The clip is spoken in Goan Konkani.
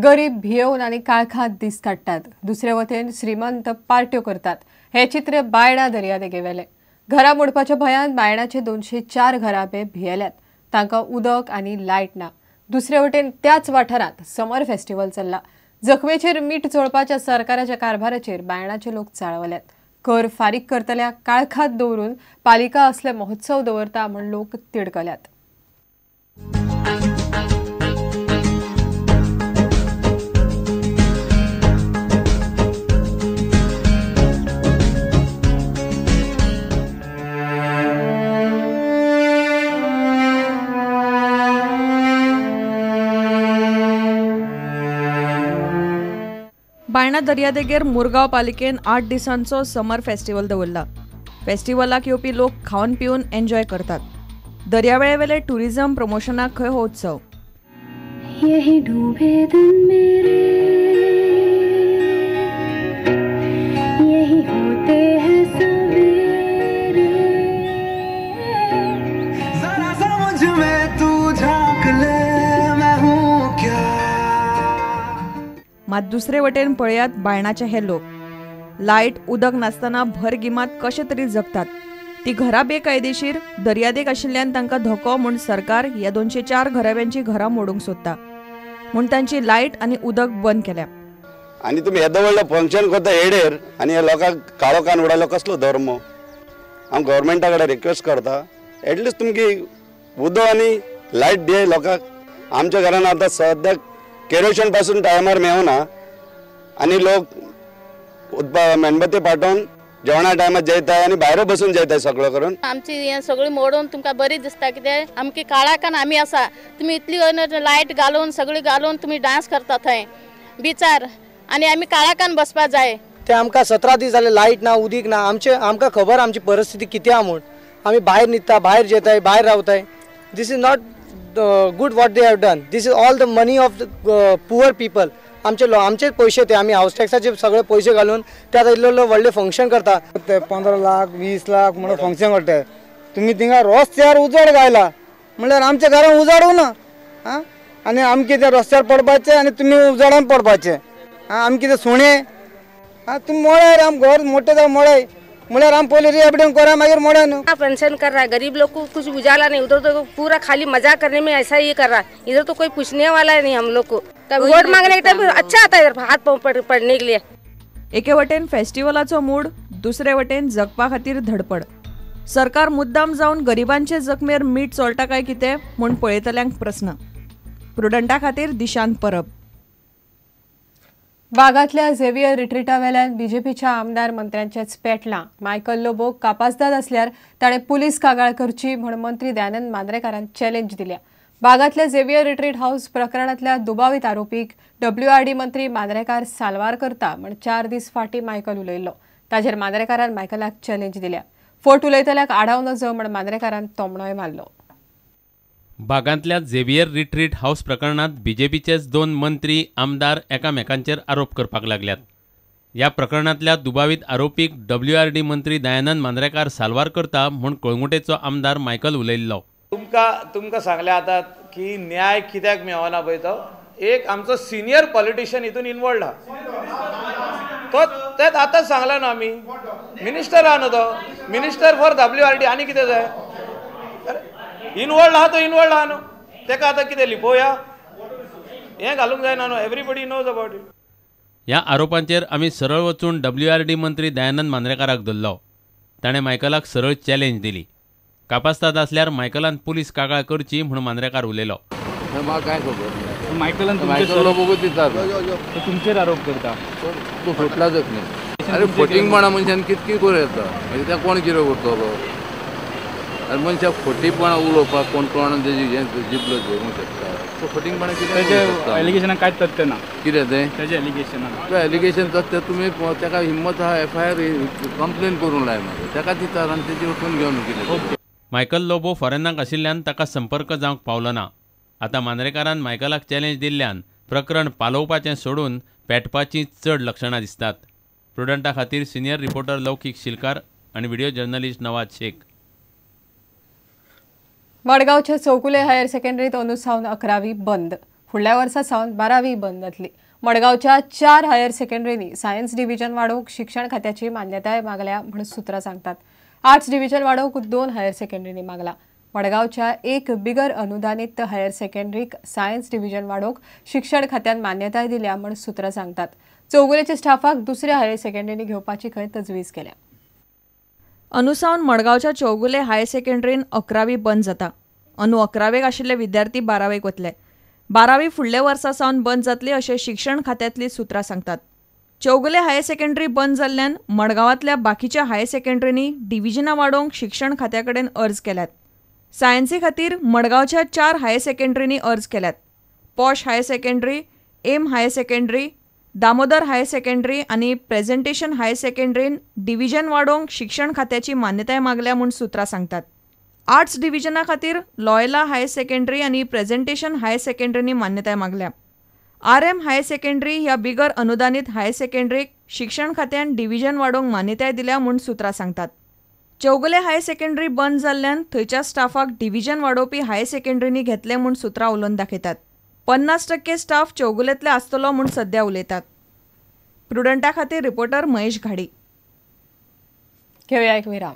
गरीब भियेवन आनी काळखांत दीस काडटात, दुसरे वटेन श्रीमंत पार्ट्यो करतात। हे चित्र बायणा दर्यादेगेवेलें। घरां मोडपाच्या भंयान बायणाचे 204 घराबे भियेल्यात, तांकां उदक आनी लायट ना। दुसरे वटेन त्याच वाठारांत समर फेस्टिवल चल्ला। जखमेचेर मीठ चोळपाच्या सरकाराच्या कारभाराचेर बायणाचे लोक चाळवल्यात। कर फारीक करतल्या काळखांत दवरून पालिका असले महोत्सव दवरता म्हूण लोक तिडकल्यात। बायणा दर्यादेगेर मुरगांव पालिकेन 8 दिसांचो समर फेस्टिवल दवरला। फेस्टिवलाक येवपी लोक खावन पिवन एन्जॉय करतात। दर्यावेळेवेले टुरिझम प्रमोशनाक खंय हो उत्सव। यही डूबे दिन मेरे, यही होते हैं सवेरे, जरा सा मुझ में तू झांक ले, मैं हूँ क्या। मात दुसरे वटेन पळयात बायणाचे हे लोक लायट उदक नासतना भर गिमात कशे तरी जगतात। ती घरां बेकायदेशीर दर्यादेग आशिल्ल्यान तांकां धोको म्हूण सरकार ह्या 204 घराब्यांची घरां मोडूंक सोदता म्हूण तांची लायट आनी उदक बंद केल्या। आनी तुमी येदो व्हडलो फंक्शन करता हेडेर आनी ह्या लोकांक काळोखान उडयलो कसलो धर्म? हांव गव्हर्मेंटा कडेन रिक्वेस्ट करता एटलिस्ट तुमकी उदक आनी लायट दिय लोकांक। आमच्या घरान आतां सद्याक केरोशन पासून टायमार मेळना आनी लोक मेणबत्ती पाठोवन जेवणा टायमार जेयताय आनी भायर बसून जेयताय सगळो करून। आमची हें सगळी मोडून तुमकां बरी दिसता कित्याक आमकी काळाकान आमी आसा, तुमी इतली लायट घालून सगळी घालून तुमी डांस करता थंय बिचार आनी आमी काळाकान बसपा जाय। ते आमकां 17 दीस जाले लायट ना उदीक ना। आमचे आमकां खबर आमची परिस्थिती कितें आहा म्हूण। आमी भायर न्हिदता, भायर जेताय, भायर रावताय। This is not good what they have done. This is all the money of the poor people. आमचे आमचेच पयशे ते आमी हावस टॅक्साचे सगळे पयशे घालून ते आतां इल्लो इल्लो व्हडले फंक्शन करता। ते 15 लाख 20 लाख म्हणून फंक्शन करता। तुमी थिंगा रस्त्यार उजवाड घायला म्हणल्यार आमच्या घरान उजाड ना आं, आनी आमी कितें रस्त्यार पडपाचें आनी तुमी उजाडान पडपाचें आं। आमी कितें सुणें आं? तुमी मोळ्यार आम घर मोठें जावं मोळाय म्हणल्यार आम पयलीं रिहॅबिलिटेशन करा मागीर मोड्या न्हू। पेंशन कर रहा है गरीब लोग को कुछ उजाला नहीं, उधर तो पूरा खाली मजा करने में ऐसा ही कर रहा है, इधर तो कोई पूछने वाला नहीं हम लोग को। वोट मांगने के टाइम अच्छा आता है इधर हाथ पाँव पड़ने के लिए। एके वटेन फेस्टिवलाचो मूड, दुसरे वटेन जगपा खातीर धडपड। सरकार मुद्दाम जावन गरिबांचे जखमेर मीठ चोळटा काय कितें म्हूण पळयतल्यांक प्रस्न। प्रुडंटा खातीर दिशांत परब। बागांतल्या झेवियर रिट्रीटा वेल्यान बीजेपीच्या आमदार मंत्र्यांचेच पेटलां। मायकल लोबो कापासदाद असल्यार ताणें पुलीस कागाळ करची म्हूण मंत्री दयानंद मांद्रेकारान चॅलेंज दिल्या। बागांतल्या झेवियर रिट्रीट हाऊस प्रकरणांतल्या दुबावीत आरोपीक WRD मंत्री मांद्रेकार साल्वार करता म्हूण 4 दीस फाटीं मायकल उलयल्लो। ताचेर मांद्रेकारान मायकलाक चॅलेंज दिल्या। फोट उलयतल्याक आडाव नजो म्हूण मांद्रेकारान तोमणोय मारलो। बागांतल्या झेवियर रिट्रीट हाऊस प्रकरणांत बीजेपीचेच 2 मंत्री आमदार एकामेकांचेर आरोप करपाक लागल्यात। ह्या प्रकरणांतल्या दुबावीत आरोपीक WRD मंत्री दयानंद मांद्रेकार साल्वार करता म्हूण कळंगुटेचो आमदार मायकल उलयल्लो। तुमकां सांगलें आतां की न्याय कित्याक मेळना पळय तो एक आमचो सिनियर पॉलिटिशियन हितून इनवॉल्ड आहा, तो तेच आतांच सांगलां न्हू आमी मिनिस्टर आहा न्हू तो, मिनिस्टर फॉर WRD आनी कितें जाय? इनवॉल्ड आहा तो इनवॉल्ड आहा न्हू, तेका आतां कितें लिपोवया? हें घालूंक जायना न्हू, एवरीबडी नोज अबावट it. ह्या आरोपांचेर आमी सरळ वचून WRD मंत्री दयानंद मांद्रेकाराक धरलो। ताणें मायकलाक सरळ चॅलेंज दिली। कापास्ताद असल्यार मायकलान पुलीस कागाळ करची म्हूण मांद्रेकार उलयलो। म्हाका कांय खबर ना। मायकलान तुमचेर आरोप करता, तूं फुटला जखमी। अरे फटींगपणा मनशान कितकी करूं येता, मागीर त्या कोण कितें करतलो? आनी मनशाक फटीपणां उलोवपाक कोण कोण तेजी हें जिबलो घेवंक शकता। सो फटींगपणां कितें? एलिगेशनाक कांयच तथ्य ना। कितें तें? तेजें एलिगेशनाक एलिगेशन तथ्य तुमी तेका हिम्मत आहा FIR complain करूंक लाय मागीर तेका दितात आनी तेजी वचून घेवन कितें। मायकल लोबो फॉरेनाक आशिल्ल्यान ताका संपर्क जावंक पावलो ना। आतां मांद्रेकारान मायकलाक चॅलेंज दिल्ल्यान प्रकरण पालोवपाचें सोडून पेटपाचीं चड लक्षणां दिसतात। प्रुडंटा खातीर सिनियर रिपोर्टर लौकीक शिलकार आनी व्हिडिओ जर्नलिस्ट नवाज शेख। मडगांवच्या चौकुले हायर सेकंडरीत अंदू सावन 11वी बंद. फुडल्या वर्सा सावन 12वी बंद जातली. मडगांवच्या 4 हायर सेकंडरींनी सायन्स डिव्हिजन वाडोवंक शिक्षण खात्याची मान्यताय मागल्या म्हूण सुत्रां सांगतात. आर्ट्स डिव्हिजन वाडोवंक 2 हायर सेकंडरींनी मागला. मडगांवच्या एक बिगर अनुदानीत हायर सेकंडरीक सायन्स डिव्हिजन वाडोवंक शिक्षण खात्यान मान्यताय दिल्या म्हूण सुत्रां सांगतात. चौगुलेच्या स्टाफाक दुसऱ्या हायर सेकंडरींनी घेवपाची खंय तजवीज केल्या. अनुसावन मडगांवच्या चौगुले हायर सेकंडरीन 11वी बंद जाता. अनु 11वेक आशिल्ले विद्यार्थी 12वेक वतले. 12वी फुडल्या वर्सा सावन बंद जातली अशें शिक्षण खात्यांतली सुत्रां सांगतात. चौगुले हायर सेकंडरी बंद जाल्ल्यान मडगांवांतल्या बाकीच्या हायर सेकंडरींनी डिव्हिजनां वाडोवंक शिक्षण खात्या कडेन अर्ज केल्यात. सायन्सी खातीर मडगांवच्या 4 हायर सेकंडरींनी अर्ज केल्यात. Posh higher secondary, M higher secondary, Damodar higher secondary आनी प्रेझेंटेशन हायर सेकंडरीन डिव्हिजन वाडोवंक शिक्षण खात्याची मान्यताय मागल्या म्हूण सुत्रां सांगतात. आर्ट्स डिव्हिजना खातीर लॉयला हायर सेकंडरी आनी प्रेझेंटेशन हायर सेकंडरींनी मान्यताय मागल्या. RM higher secondary ह्या बिगर अनुदानीत हायर सेकंडरीक शिक्षण खात्यान डिव्हिजन वाडोवंक मान्यताय दिल्या म्हूण सुत्रां सांगतात. चौगुले हायर सेकंडरी बंद जाल्ल्यान थंयच्या स्टाफाक डिव्हिजन वाडोवपी हायर सेकंडरींनी घेतले म्हूण सुत्रां उलोवन दाखयतात. 50% स्टाफ चौगुलेंतले आसतलो म्हूण सध्या उलयतात. प्रुडंटा खातीर रिपोर्टर महेश घाडी. घेवया एक विराम.